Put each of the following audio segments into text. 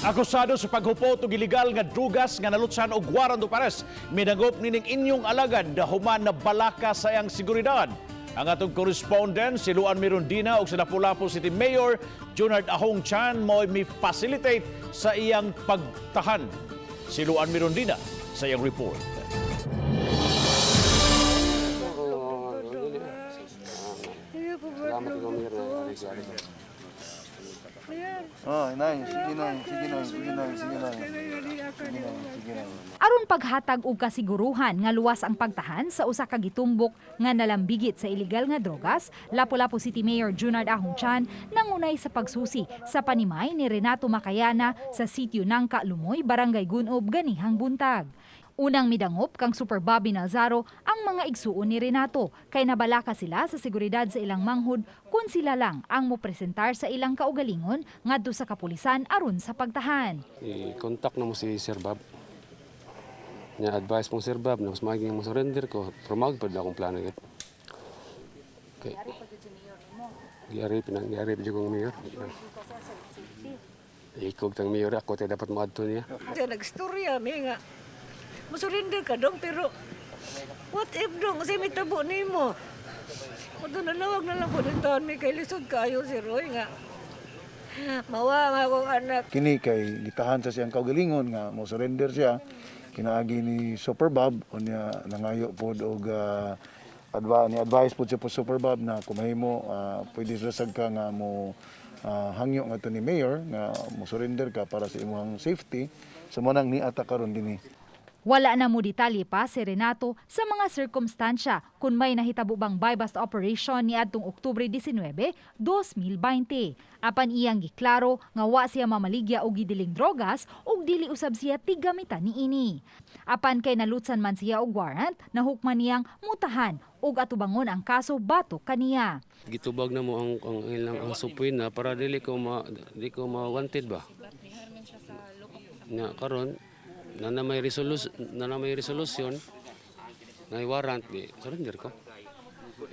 Akusado sa paghupot og ilegal nga drugas nga nalutsan og warrant of arrest, midangop nining inyong alagad human na balaka sa iyang seguridad. Ang atong correspondent si Luan Mirondina ug si Lapu-Lapu City Mayor Junard Ahong Chan mo'y mi facilitate sa iyang pagtahan. Si Luan Mirondina sa iyang report. Oo, dili. Salamat ikaw, Mayor. Oh, nay, sige nay, sige nay, sige nay, sige nay. Sige nay, sige nay. Aron paghatag og kasiguruhan nga luwas ang pagtahan sa usa ka gitumbok nga nalambigit sa illegal nga drogas, Lapu-Lapu City Mayor Junard Ahong Chan nangunay sa pagsusi sa panimay ni Renato Macayana sa sitio Nangka Lumoy, Barangay Gunob ganihang buntag. Unang midangop kang Super Bobby Nalzaro ang mga igsuon ni Renato kay nabalaka sila sa seguridad sa ilang manghud kung sila lang ang mopresentar sa ilang kaugalingon ngadto sa kapulisan aron sa pagtahan. I-contact na mo si Sir Bob. Nya advice mong Sir Bob na mas maging mo surrender ko. Pero magpad akong plano gid. Okay. Giari pinang giari pa kong mayor. Ikog tang mayor, ako tayo dapat moadto niya. Kaya nagstorya mi nga musurrender ka dong, pero what if dong kasi may tabo nimo. Kung nanawag na lang po din taon mi kay lisod kayo si Roy nga mawa nga akong anak. Kini kay gitahan sa siyang kaugalingon nga mo surrender siya kinaagi ni Super Bob. Unya nangayo pod og ni advice pod siya po Super Bob na kung mahimo, pwede sa sad ka nga mo hangyo nga to ni mayor nga mo surrender ka para sa imong safety. So mo nang niata karon dinhi. Wala na mo detalye pa si Renato sa mga sirkumstansya kung may nahitabo bang buy-bust operation ni adtong Oktubre 19, 2020. Apan iyang giklaro nga wa siya mamaligya og gidiling drogas ug dili usab siya tiggamitan niini. Apan kay nalutsan man siya og warrant, nahukman niyang mutahan ug atubangon ang kaso batok kaniya. Gitubag na mo ang ilang ang subpoena para dili ko ma wanted ba. Nya karon na may resolution na warrant, di surrender ko.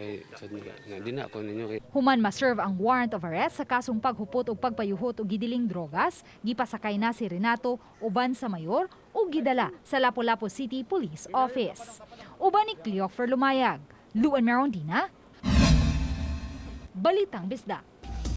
Kay sad nga di na ko ninyo kay Human ma-serve ang warrant of arrest sa kasong paghupot og pagpayuhot og gidiling drogas, gipasakay na si Renato uban sa mayor ug gidala sa Lapu-Lapu City Police Office. Uban ni Cleofer Lumayag, Luan Merondina, Balitang Bisdak.